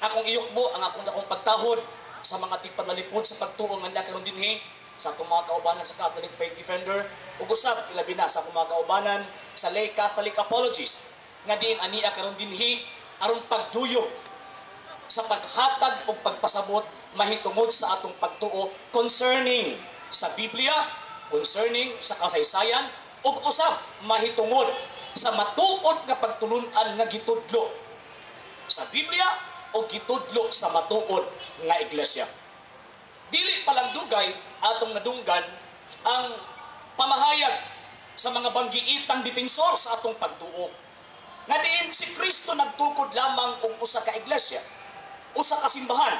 Akong iyukbo ang akong dakong pagtahod sa mga tigpadlalipod sa pagtuo nga naa karon dinhi sa atong mga kaubanan sa Catholic Faith Defender ug usab ilabi na sa akong mga kaubanan sa Lay Catholic Apologist nga diin ania karon dinhi aron pagduyog sa paghatag ug pagpasabot mahitungod sa atong pagtuo concerning sa Biblia, concerning sa kasaysayan ug usab mahitungod sa matuod nga pagtulun-an nga gitudlo sa Biblia o gitudlo sa matuod nga iglesia. Dili palang dugay atong nadunggan ang pamahayag sa mga banggiitang depensor sa atong pagtuo. Nga diin si Kristo nagtukod lamang og usa ka iglesia, usa ka simbahan,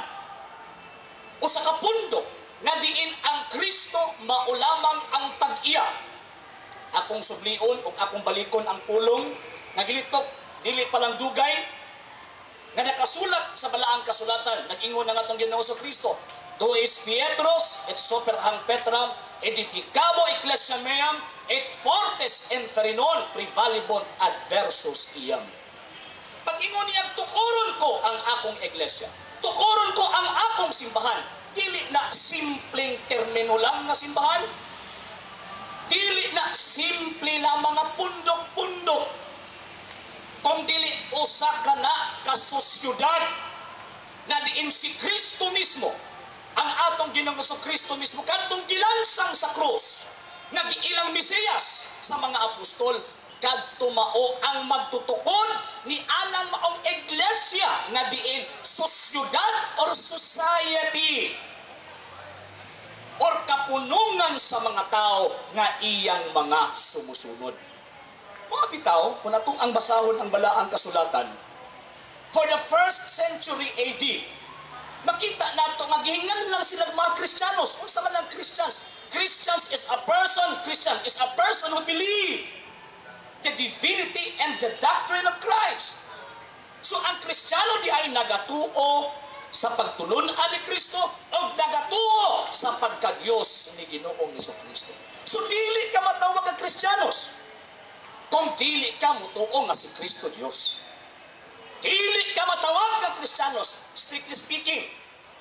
usa ka pundok, nga diin ang Kristo mao lamang ang tag-iya. Akong sublion ug akong balikon ang pulong nga gilitok dili palang dugay nga nakasulat sa balaang kasulatan. Nag-ingon na atong Ginoong Kristo, Tu es Pietros et super hang Petram edificabo ecclesia meam et fortes inferinon prevalibunt adversus iam. Pag-ingon niya, tukoron ko ang akong iglesia, tukoron ko ang akong simbahan. Dili na simpleng termino lang nga simbahan, dili na simple lang mga pundok-pundok, kung dili usa ka na kasosyudad na diin si Kristo mismo, ang atong Ginoong Kristo mismo kadtong gilansang sa krus, nagiilang Mesiyas sa mga apostol, kadto mao ang magtutukod ni anang maong iglesia nga diin sosyudad or society or kapunungan sa mga tao nga iyang mga sumusunod. Mga bitaw, kung atong ang basahon ang balaang kasulatan, for the first century AD, makita nato nga gihingan lang sila mga Kristiyanos. Unsa man ang Christians? Christians is a person, Christian is a person who believe the divinity and the doctrine of Christ. So ang Kristiyano di ay nagatuo sa pagtulun-an ni Kristo o nagatuo sa pagka-Diyos ni Ginoong Jesucristo. So dili ka matawag ang Kristiyanos kung dili ka mutuo nga si Kristo Diyos. Dili ka matawag ng Kristiyanos, strictly speaking,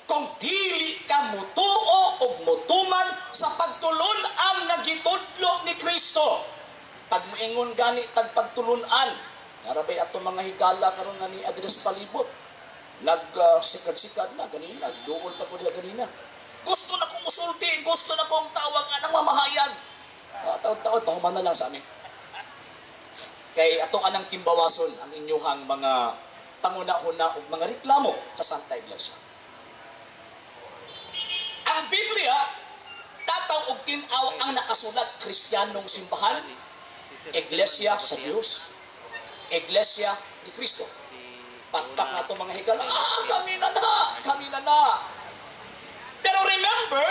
kung dili ka mutuo o mutuman sa pagtulun-an nga gitudlo ni Kristo. Pag muingon gani tag pagtulun-an, narabay ato mga higala karon nga ni address palibot. Nagsikad-sikad na ganina, duol pa ko diha ganina. Gusto na kong musulti, gusto na kong tawag anang mamahayag. Taod-taod pahuman na lang sa amin. Kay ato anang timbawason ang inyuhang mga panguna-una ug mga reklamo sa Santa Iglesia. Ang Biblia tataw og tin-aw ang nakasulat Kristiyanong simbahan, Iglesia sa Dios, Iglesia ni Kristo. Patak na itong mga higala, kami na na, kami na na. Pero remember,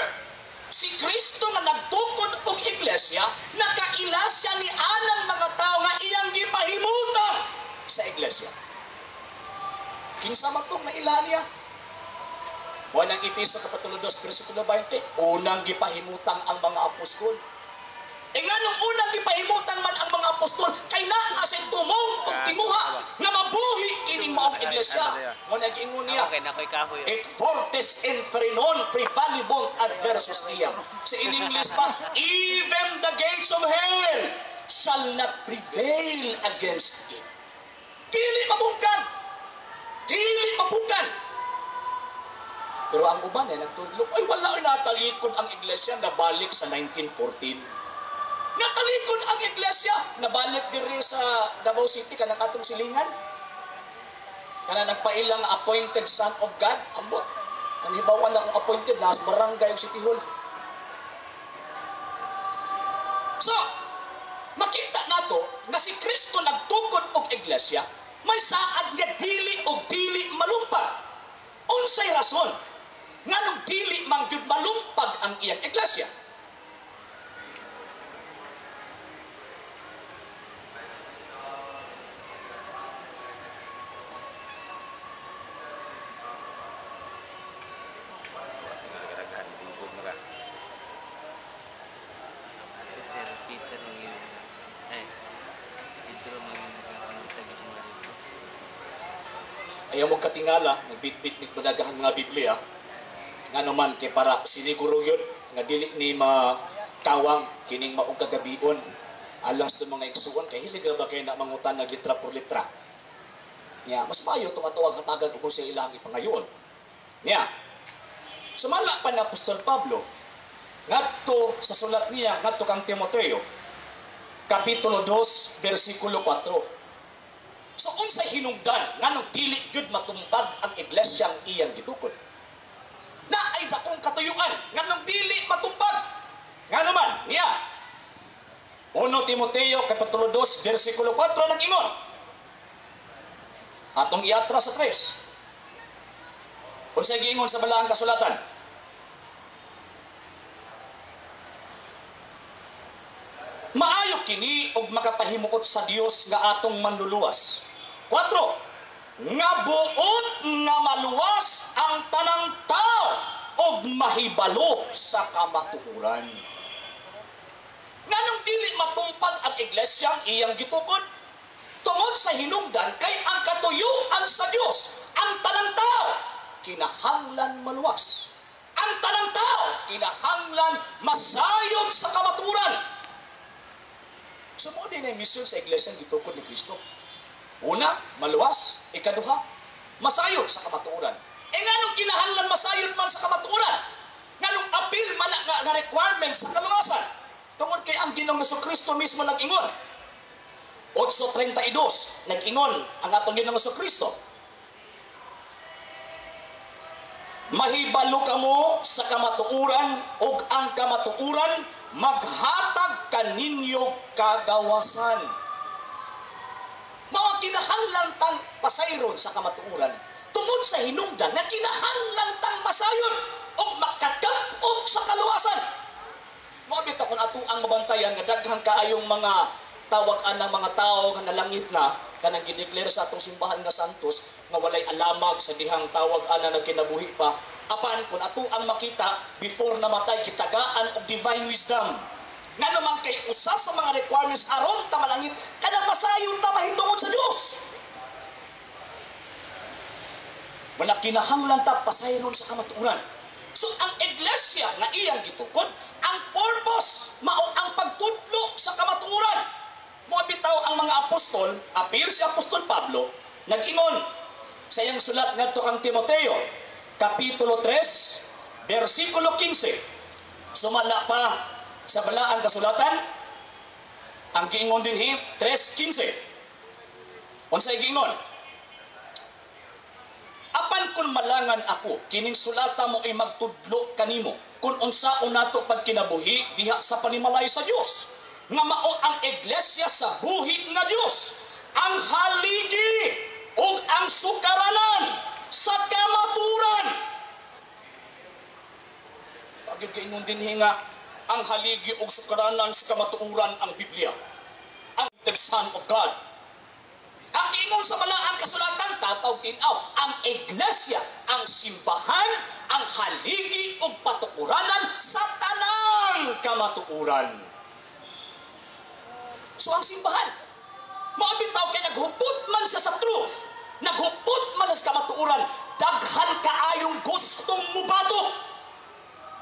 si Kristo nga nagtukod og iglesia, nakaila siya ni anang mga tao nga iyang gipahimutang sa iglesia. Kinsa man tong naila niya? Mao nang Efeso Kapitulo 2, versikulo 20, unang gipahimutang ang mga apostol. E nganong unang gipahimutang man ang mga apostol, kay naa sa tumong og timuha nga mabuhi kining maong iglesia. Mao nang giingon niya, et fortes inferinon prevalibunt adversus iam. Sa in English pa, even the gates of hell shall not prevail against it. Dili mabungkan. Dili mabungkan. Pero ang uban ay nagtudlo, ay wala ay natalikod ang iglesia, nabalik sa 1914. Natalikod ang iglesia, nabalik diri sa Davao City, kanang atong silingan. Kana nagpailang appointed son of God, ambot. Ang hibawan na kung appointed, nasa barangay ug City Hall. So, makita nato nga si Kristo nagtukod og iglesia, may saad nga dili og dili malumpag. Unsay rason nganong dili man gyud malumpag ang iyang iglesia? Ayaw mo katingala, nagbitbit mig madagahan mga Biblia. Ngano man kay para siniguro yun nga dili ni makawang kining maong kagabion alang sa mga igsuon kay hilig ra ba kay na mangutan nag litra por litra. Nya, mas maayo tong ato ang hatagan kung sa ilang ipangayon. Nya, sumala pa ni Apostol Pablo ngadto sa sulat niya ngadto kang Timoteo, Kapitulo 2, versikulo 4. So unsa hinungdan nganong dili gyud matumbag ang iglesyang iyang gitukod? Na ay dakong katuyuan nganong dili matumbag. Ngano man niya? 1 Timoteo kapitulo 2 versikulo 4 nag-ingon. Atong iatra sa 3. Unsa giingon sa balaang kasulatan? Maayo kini og makapahimuot sa Dios nga atong manluluwas. 4. Nga buot nga maluwas ang tanang tao og mahibalo sa kamatuoran. Nganong dili matumpag ang iglesyang iyang gitukod? Tungod sa hinungdan kay ang katuyuan sa Dios, ang tanang tao kinahanglan maluwas. Ang tanang tao kinahanglan masayod sa kamatuoran. So mo din ang misyon sa iglesyang gitukod ni Kristo. Una, maluwas. Ikaduha, masayod sa kamatuoran. E nganong kinahanglan masayod man sa kamatuoran? Nganong apil man nga requirement sa kaluwasan? Tungod kay ang Ginoong Kristo mismo nag-ingon. 8:32, nag-ingon ang atong Ginoong Kristo. Mahibalo kamo sa kamatuoran ug ang kamatuoran maghatag kaninyo kagawasan. Mao kinahanglan tang pasayron sa kamatuoran tungod sa hinungdan nga kinahanglan tang masayon ug makakab-ot sa kaluwasan. Mao bitaw kung ato ang mabantayan nga daghan kaayong mga tawag-an ng mga tao nga nalangit na kanang gideklara sa atong simbahan nga santos nga walay alamag sa dihang tawag-an na nagkinabuhi pa. Apan kung ato ang makita before namatay gitagaan og divine wisdom. Ngano man kay usa sa mga requirements aron ta malangit kanang masayon ta mahitungod sa Dios. Wala kinahanglan ta pasayron sa kamatuoran. So ang iglesia nga iyang gitukod, ang purpose mao ang pagtudlo sa kamatuoran. Mao bitaw ang mga apostol, apil si Apostol Pablo, nag-ingon sa iyang sulat ngadto kang Timoteo, Kapitulo 3, versikulo 15. Sumala pa sa balaan kasulatan, ang giingon dinhi 3:15. Unsay giingon? Apan kun malangan ako, kining sulata mo ay magtudlo kanimo kung unsaon nato pagkinabuhi diha sa panimalay sa Dios, nga mao ang iglesia sa buhi nga Dios, ang haligi ug ang sukaranan sa kamaturan. Pagid giingon dinhi nga ang haligi ug sukaranan sa kamatuoran ang Biblia, ang the Son of God. Ang ingon sa balaan kasulatan, tataw tinaw, ang iglesia, ang simbahan, ang haligi ug patukuranan sa tanang kamatuoran. So ang simbahan, mao bitaw kay naghupot man siya sa truth, naghupot man siya sa kamatuoran, daghan kaayong gustong mubato.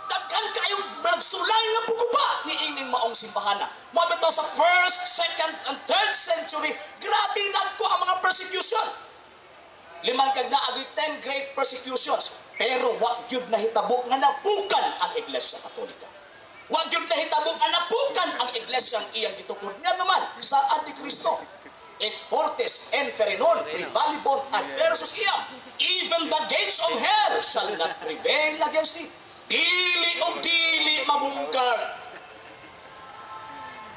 Daghan kaayong nagsulay nga puguba ni ining maong simbahana. Mao bitaw sa 1st, 2nd, and 3rd century, grabe nagko ang mga persecution. Liman kag naagoy 10 great persecutions, pero wa gyud nahitabo nga napukan ang Iglesia Katolika. Wa gyud nahitabo nga napukan ang iglesia ang iyang gitukod. Nga naman sa Antikristo, et fortes en ferinon prevalibor adversus iam, even the gates of hell shall not prevail against it. Dili o dili mabungkar.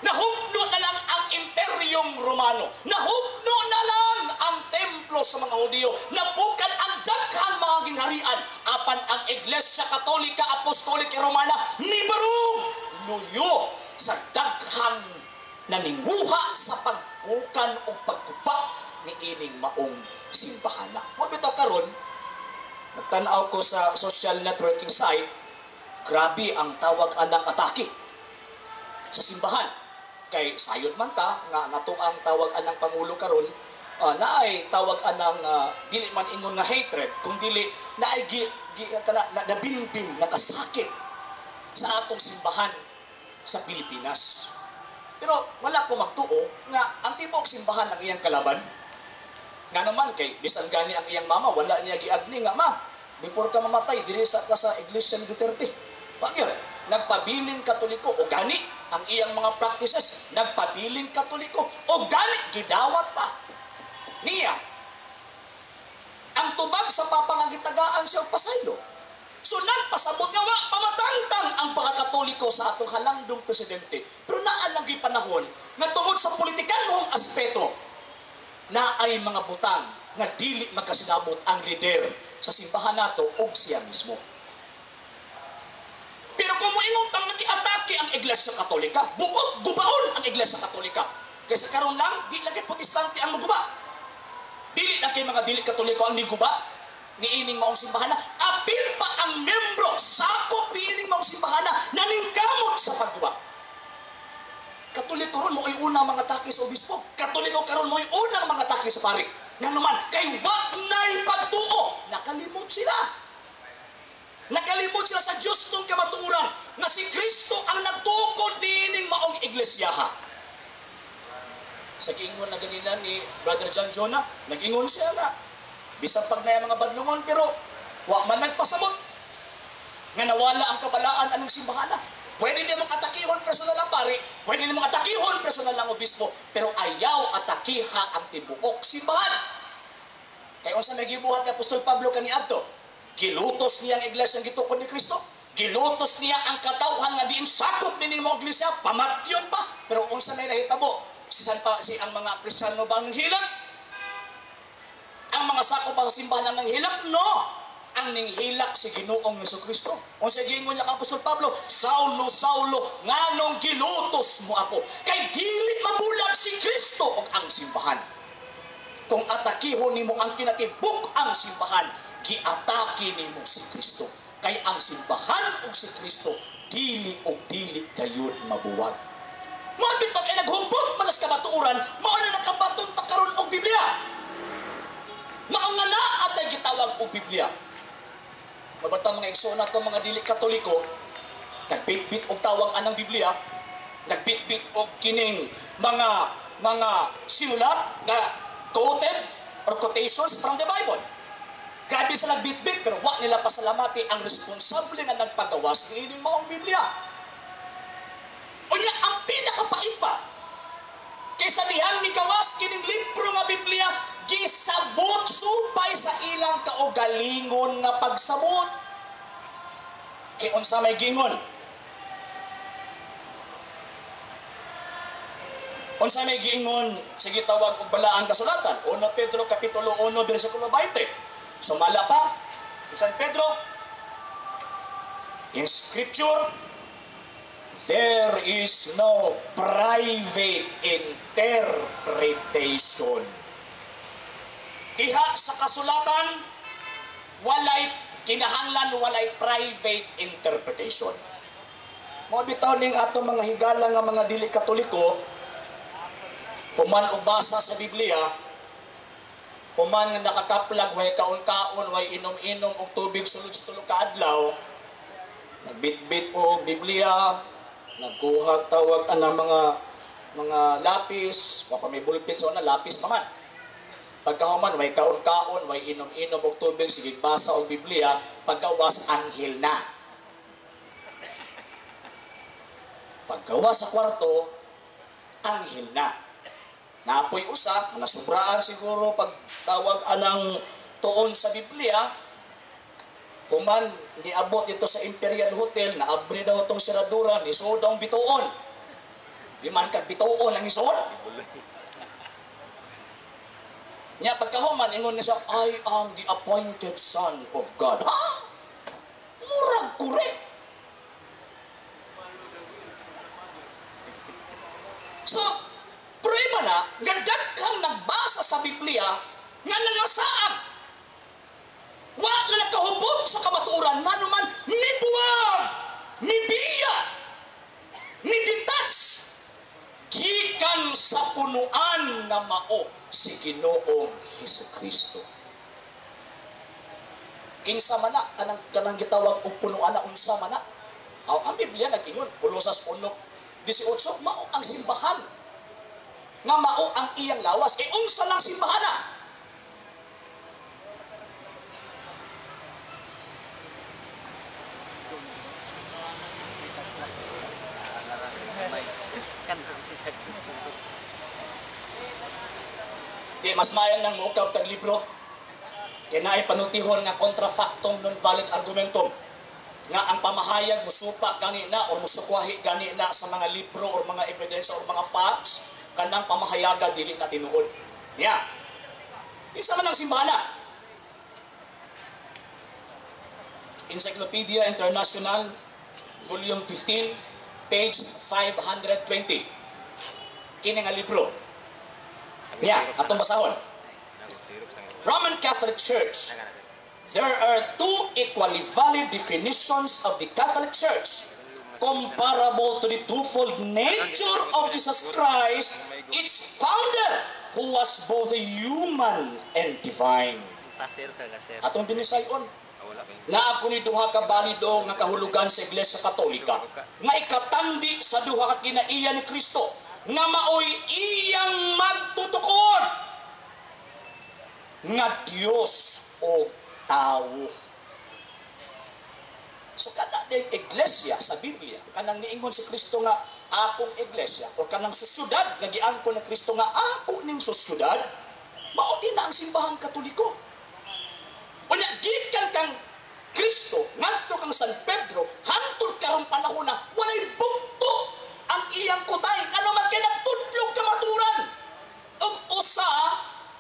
Nahupno na lang ang Imperyong Romano. Nahupno na lang ang templo sa mga Hudiyo. Napukan ang daghang mga gingharian. Apan ang Iglesia Katolika Apostolika Romana nibarog luyo sa daghang naninguha sa pagpukan o pagguba ni ining maong simbahana. Mao bitaw karon, nagtan-aw ko sa social networking site, grabe ang tawag anang atake sa simbahan. Kay sayod man ta nga nato ang tawag anang pangulo karon Naay tawag anang dili man ingon nga hatred, kung dili naay kana nabinbin, nakasakit sa atong simbahan sa Pilipinas. Pero wala ko magtuo nga ang tibuok simbahan ang iyang kalaban. Nga naman kay bisan gani ang iyang mama, wala niya giagni nga ma, before ka mamatay diri sa ka sa Iglesia ni Duterte. Pagyo, nagpabiling Katoliko o gani ang iyang mga practices, nagpabiling Katoliko o gani gidawat pa niya ang tubag sa papa nga gitagaan siya og pasaylo. So nagpasabot nga wa pamatangtang ang pagkakatoliko sa atong halangdong presidente. Pero naa lang gyud panahon nga tungod sa politikanhong aspeto naay mga butang nga dili magkasinabot ang lider sa simbahan nato og siya mismo. Pero kung moingon tang nag-atake ang Iglesia Katolika, buot gubaon ang Iglesia Katolika. Kaysa karon lang di lang kay Protestante ang muguba. Dili lang kay mga dili Katoliko ang niguba niining maong simbahan na, apil pa ang membro sakop niining maong simbahan na naningkamot sa pagguba. Katoliko ron mo'y unang mga atake sa obispo. Katoliko karon mo'y unang mga atake sa pari. Nga naman, kay wa na'y pagtuo. Nakalimot sila. Nakalimot sila sa Diyos nung kamatuoran na si Kristo ang nagtukod niining maong iglesia. Sa giingon na ganina ni Brother John Jonah, nag-ingon siya nga bisan pag na mga badlungon, pero wa man nagpasabot nga nawala ang kabalaan anong simbahan na. Pwede nimong atakihon personal ang pari, pwede nimong atakihon personal ang obispo, pero ayaw atakiha ang tibuok simbahan. Kaya unsa may gibuhat ni Apostol Pablo kaniadto? Gilutos niya ang iglesia ang gitukod ni Kristo. Gilutos niya ang katawhan nga diin sakop nining mga iglesia, pamatyon pa. Pero unsa may nahitabo? Si San pa, si ang mga Kristiyano ba ang hilak? Ang mga sakop pa sa simbahan ang nanghilak? No! Ang ninghilak si Ginoong Jesucristo. Unsa giingon niya kang Apostol Pablo? Saulo, Saulo, nganong gilutos mo ako? Kay dili mabulag si Kristo og ang simbahan. Kung atakihon nimo ang kinatibuk ang simbahan, giatake nimo si Kristo. Kay ang simbahan og si Kristo dili og dili gayud mabuwag. Mao pa kay naghumpot man sa kamatuoran, mao na nakabaton ta karon og Biblia. Mao nga naa tay gitawag og Biblia. Mabata mga igsoon nato mga dili Katoliko, nagbitbit og tawag anang Biblia, nagbitbit og kining mga sinulat na quoted or quotations from the Bible. Grabe sa nagbitbit, pero wa nila pasalamati ang responsable nga nagpagawas niining maong Biblia. Unya ang pinakapait pa, kaysa dihang migawas kining libro nga Biblia, gisabot supay sa ilang kaugalingon nga pagsabot. E unsa may gingon? Unsa may giingon sa gitawag og balaang kasulatan? 1 Pedro kapitulo 1 bersikulo 20. Sumala pa San Pedro, in Scripture there is no private interpretation. Diha sa kasulatan, walay kinahanglan, walay private interpretation. Mao bitaw ning atong mga higala nga mga dili Katoliko, human og basa sa Biblia, human nga nakakaplag, way kaon-kaon, way inom-inom og tubig sulod sa tulo ka adlaw, nagbitbit og Biblia, nagkuha tawag anang mga lapis, wa pa may bullpen sa una, lapis pa man. Pagkahuman, way kaon-kaon, way inom-inom og tubig, sige basa og Biblia, pagkawas anghel na. Paggawas sa kwarto, anghel na. Napoy usa, nasubraan siguro pagtawag anang tuon sa Biblia. Human, niabot dito sa Imperial Hotel, naabri daw itong siradura, nisod ang bituon. Di man kag bituon ang isod. Nya pagkahuman, ingon niya siya, I am the appointed son of God. Ha? Murag correct. So, prueba na, nga daghang nagbasa sa Biblia, nga nangasaag. Wa na nakahubot sa kamatuoran, nga naman, mibuwag, mibiya, midetach, gikan sa punuan nga mao si Ginoong Hesukristo. Kinsa man na kanang gitawag og punuan na, unsa man na? Aw, ang Biblia nag-ingon, Kolosas 1:18, mao ang simbahan nga mao ang iyang lawas. E unsa lang simbahan na? Di mas mayan nang mukaw tag libro. Kaya naay panutihon nga kontrafactum non valid argumentum. Nga ang pamahayag musupa gani na or musukwahi gani na sa mga libro or mga ebidensya or mga facts, kanang pamahayaga dili na tinuod. Ya. Isa man ang simbana. Encyclopedia International, Volume 15, page 520. Kini nga libro. Ya, atong basahon. Roman Catholic Church. There are two equally valid definitions of the Catholic Church, comparable to the twofold nature of Jesus Christ, its founder, who was both human and divine. Atong dinisayon, naa po ni duha ka balido nga kahulugan sa Iglesia Katolika, nga ikatandi sa duha ka kinaiya ni Kristo, nga maoy iyang magtutukod nga Dios o tawo. So kada ding iglesia sa Biblia, kanang niingon si Kristo nga akong iglesia, o kanang susyudad nga giangkon ni Kristo nga ako ning susyudad, mao din na ang simbahang Katoliko. Unya gikan kang Kristo ngadto kang San Pedro hangtod karong panahon na walay bugto ang iyang kutay, ano man kay nagtudlog kamaturan ug usa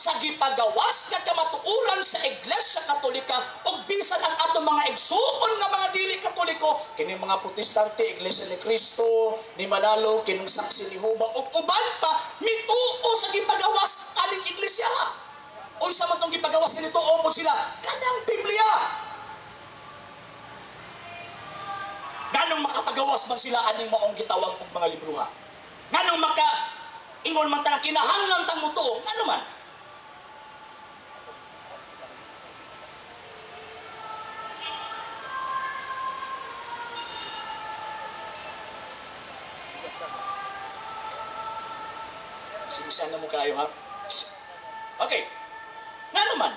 sa gipagawas nga kamatuoran sa Iglesia Katolika ug bisan ang atong mga igsuon nga mga dili Katoliko, kini mga Protestante, Iglesia ni Cristo, ni Manalo, kining Saksi ni Jehova ug uban pa mituo sa gipagawas aning iglesia. Unsa man tong gipagawas nito pod sila kanang Biblia. Nganong makapagawas man sila aning maong gitawag og mga libroha? Nganong maka ingon man ta kinahanglan tang mutuo? Ngano man? Sinisyan na mo kayo, ha? Okay. Ngano man,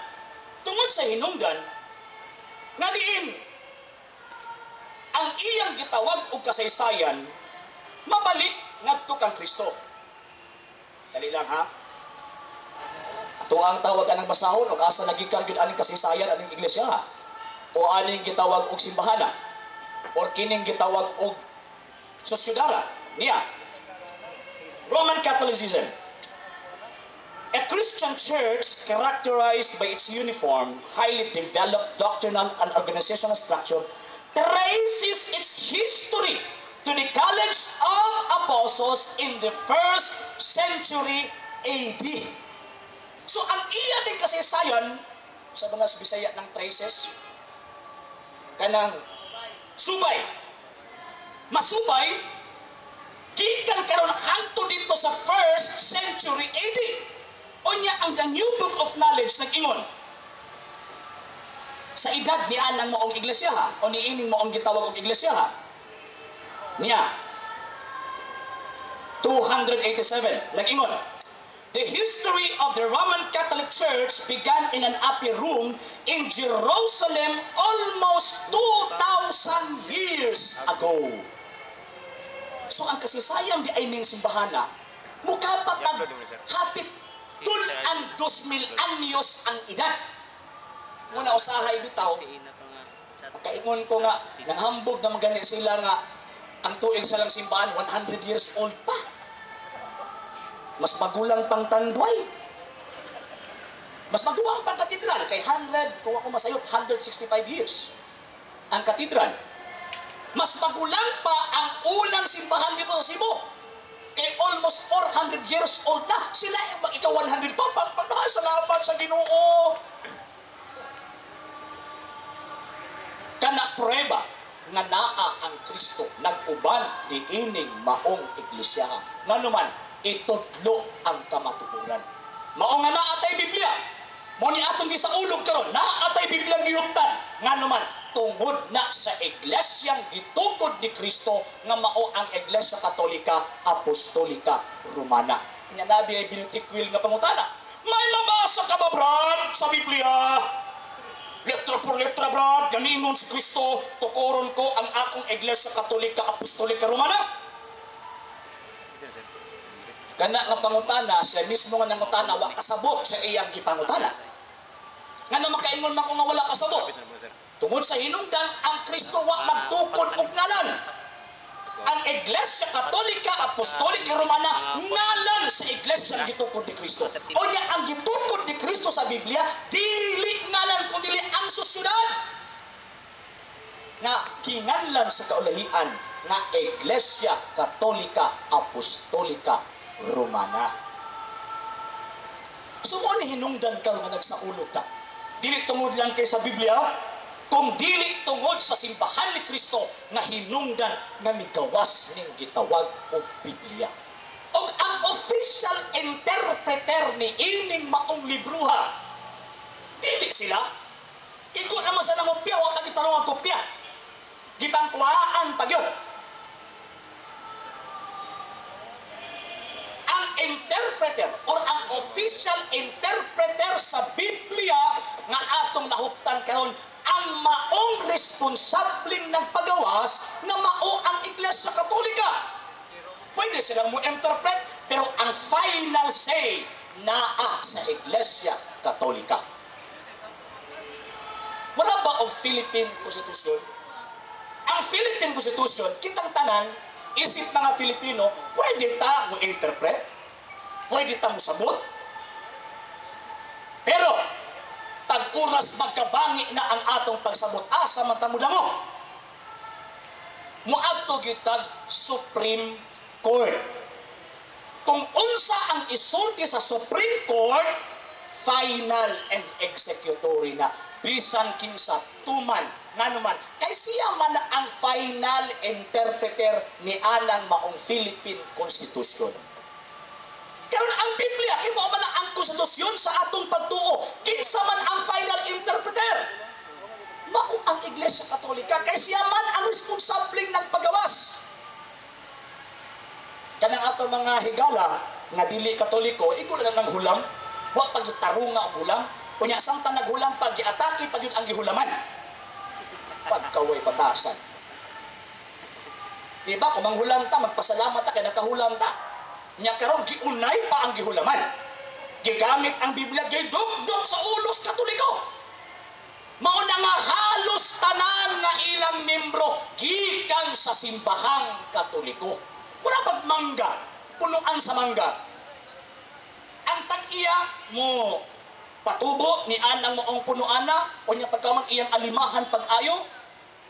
tungod sa hinungdan, nga diin ang iyang gitawag og kasaysayan, mabalik ngadto kang Kristo. Dali lang, ha? Ato ang tawag anang basahon og asa nagikan gyud aning kasaysayan aning iglesia, ha? O aning gitawag og simbahana, or kining gitawag og sosyudara niya. Roman Catholicism, a Christian church characterized by its uniform, highly developed doctrinal and organizational structure, traces its history to the College of Apostles in the 1st century AD. So ang iya din kasaysayan sa mga Bisaya ng traces, kanang subay, masubay, gikan karon hangtod dito sa 1st century AD. Unya ang The New Book of Knowledge nag-ingon, sa edad ni anang maong iglesia ha, o niining maong gitawag og iglesia ha, niya 287 nag-ingon, the history of the Roman Catholic Church began in an upper room in Jerusalem almost 2,000 years ago. So ang kasaysayan di ay ning simbahana mukapatag hapit tun-an 2,000 anyos ang edad. Muna usahay bitaw, makaingon ko nga, nanghambog na magani sila nga ang tuig sa lang simbahan, 100 years old pa. Mas magulang pang Tanduay. Mas magulang pang katedral, kay 100, kung ako masayop, 165 years ang katedral. Mas magulang pa ang unang simbahan dito sa Cebu. Kay almost 400 years old na. Sila, ikaw 100 pa, salamat sa Ginoo. Kana prueba nga naa ang Kristo nag-uban niining maong iglesia. Nganuman, Itudlo ang kamatuoran. Mao nga naa tay Biblia. Mao ni atong gisaulog karon, naa tay Biblia gihuptan. Ngano man tungod na sa iglesyang gitukod ni Kristo nga mao ang Iglesia Katolika Apostolika Romana. Nya nabi ay binutikwil nga pangutana. May mabasa ka ba, Brad, sa Biblia? Letra por letra, Brad, ganingon si Kristo, tukoron ko ang akong Iglesia Katolika Apostolika Romana. Kana nga pangutana, siya mismo nga nangutana, wa kasabot sa iyang gipangutana. Ngano makaingon man ko nga wala kasabot? Tungod sa hinungdan, ang Kristo wa magtukod og ngalan. Ang Iglesia Katolika Apostolika Romana ngalan sa iglesia ang gitukod ni Kristo. O niya, ang gitukod ni Kristo sa Biblia, dili ngalan kundi ang sosyedad nga kinganlan sa kaulahian nga Iglesia Katolika Apostolika Romana. So mo ni hinungdan karon nga nagsaulog ta. Dili tungod lang kay sa Biblia, kung dili tungod sa simbahan ni Kristo nga hinungdan nga migawas ning gitawag og Biblia. Og ang official interpreter ni ining maong libruha, dili sila. Igo naman sa nangopya, wa pagitarong ang kopya. Gibangkuhaan pag yun. Ang interpreter or ang official interpreter sa Biblia nga atong nahuptan karon, ang maong responsableng nagpagawas nga mao ang Iglesia Katolika. Pwede silang mo interpret, pero ang final say naa sa Iglesia Katolika. Wala ba og Philippine Constitution? Ang Philippine Constitution, kitang tanan, isip mga Filipino, pwede ta mo interpret, pwede ta mo sabot. Pero pag oras magkabangi na ang atong pagsabot, asa man ta mo damo? Moadto gitag Supreme Court. Kung unsa ang isulti sa Supreme Court, final and executory na. Bisan kinsa tuman, nganuman, kay siya man ang final interpreter ni anang maong Philippine Constitution. Karon ang Biblia, kay mao man ang konstitusyon sa atong pagtuo, kinsa man ang final interpreter? Mao ang Iglesia Katolika, kay siya man ang responsableng nagpagawas. Kanang atong mga higala nga dili Katoliko, igo na lang ng hulam, wa pagtarunga og hulam. Unya samtang naghulam pag giatake pag yun ang gihulaman. Pagkaway batasan. Diba kung manghulam ta, magpasalamat ta kay nakahulam ta. Nya karon giunay pa ang gihulaman. Gigamit ang Biblia gidugdog sa ulos Katoliko. Mao na nga halos tanan nga ilang membro gikan sa simbahang Katoliko. Wala pag mangga, punuan sa mangga. Ang tag-iya mo patubo ni anang maong punuan na, o niya pagkaman iyang alimahan pag-ayo,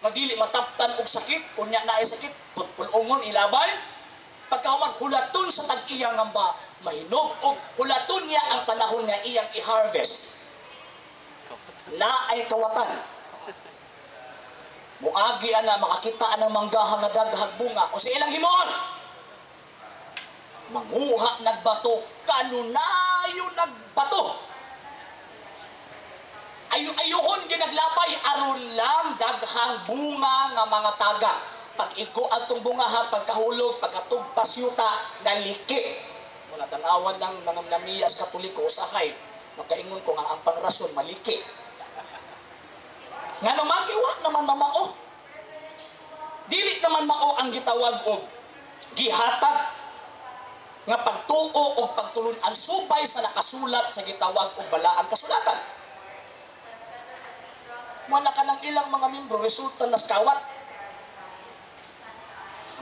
madili mataptan og sakit, o niya naay sakit, putpulungon ilabay. Pagkaman hulaton sa tag-iya nga ba mahinog, o hulaton niya ang panahon nga iyang i-harvest. Naay kawatan. Muagi ana makakita anang manggaha nga daghang bunga, o sa ilang himuon manguha nagbato, kanunayo nagbato. Ayo-ayohon ginaglapay aron lang daghang bunga nga mga taga. Pag igo atong bunga ha, pagkahulog, pagkatugpas yuta, naliki. Muna tanawan ng mga namiyas Katoliko usahay, makaingon ko nga ang pangrason maliki. Ngano man kay wa naman mamao. Dili naman mao ang gitawag og gihatag nga pagtuo og pagtulun-an subay sa nakasulat sa gitawag og balaang kasulatan. Wala ka ng ilang mga membro, resulta nas kawat.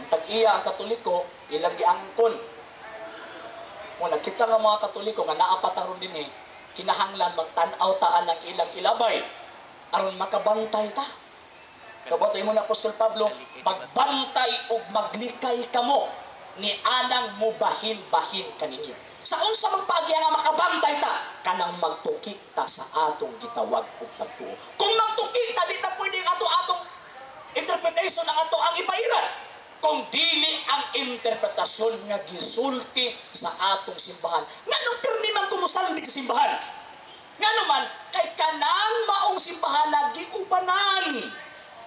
Ang tag-iya ang Katoliko, ilang giangkon. Muna kita nga mga Katoliko nga naa pa taron dinhi, kinahanglan magtan-aw taan ng ilang ilabay aron makabantay ta. Kabantay mo na Apostol Pablo, magbantay ug maglikay kamo ni anang mubahin-bahin kaninyo. Sa unsa mang paagi nga makabantay ta, kanang magtuki ta sa atong gitawag og pagtuo. Kung magtuki ta, di ta pwede ato atong interpretation ang ato ang ipairan. Kung dili ang interpretasyon nga gisulti sa atong simbahan. Nganong pirmi man kumusandig sa simbahan? Ngano man, kay kanang maong simbahan na giubanan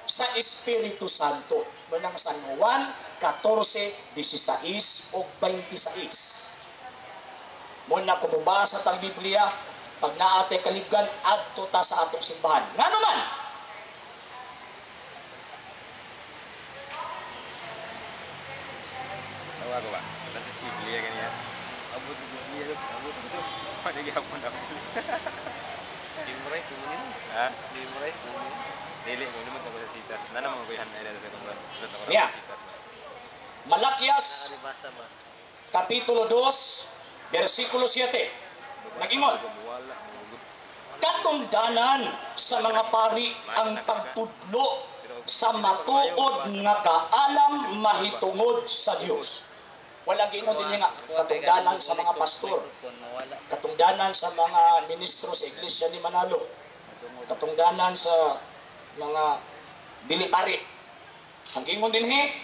sa Espiritu Santo. Manang San Juan 14, 16 o 26. Muna kung mubasa tang Biblia, pag naatay kalibgan, adto ta sa atong simbahan. Ngano man? Tawa ko ba? Nasa Biblia ganyan. Abot ko Biblia. Abot ko. Panigapon ako. Memorize mo nila. Ha? Memorize mo nila. Dili ko naman ako sa sitas. Nana mga kuyahan na sa kong Yeah. Sitas ba? Malakias, Nakalibasa ba? Kapitulo 2, versikulo 7. Nag-ingon, Wala. katungdanan sa mga pari ang pagtudlo sa matuod nga kaalam mahitungod sa Dios. Wala giingon din nga katungdanan sa mga pastor, katungdanan sa mga ministro sa Iglesia ni Manalo, katungdanan sa mga dili pari. Ang giingon dinhi,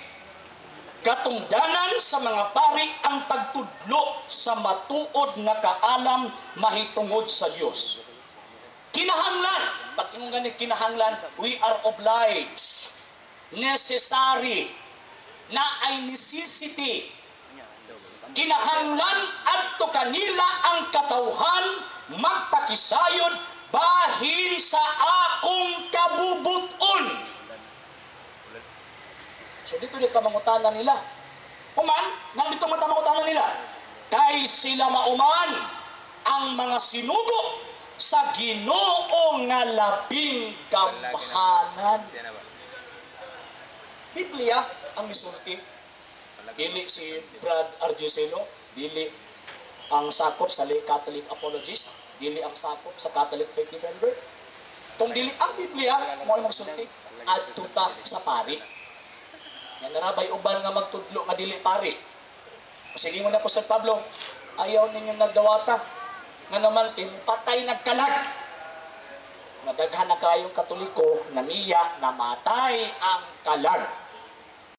katungdanan sa mga pari ang pagtudlo sa matuod nga kaalam mahitungod sa Dios. Kinahanglan, pag ingon gani kinahanglan, we are obliged, necessary, na ay necessity. Kinahanglan adto kanila ang katawhan magpakisayod bahin sa akong kabubuton. So dito dito mangutana nila. Human, nang dito mangutana nila. Kay sila mauman ang mga sinugo sa Ginoo nga labing gamhanan. Biblia ang misulti. Dili si Brad Argeselo, dili ang sakop sa lay Catholic Apologist, dili ang sakop sa Catholic Faith Defender. Kung dili ang Biblia, mo ay magsulti adto ta sa pari. Nga narabay uban nga magtudlo nga dili pari. Sige mo na Apostol Pablo, ayaw ninyo nagdawata. Nga naman patay nagkalag. Nadaghan na kayong Katoliko na niya namatay ang kalag.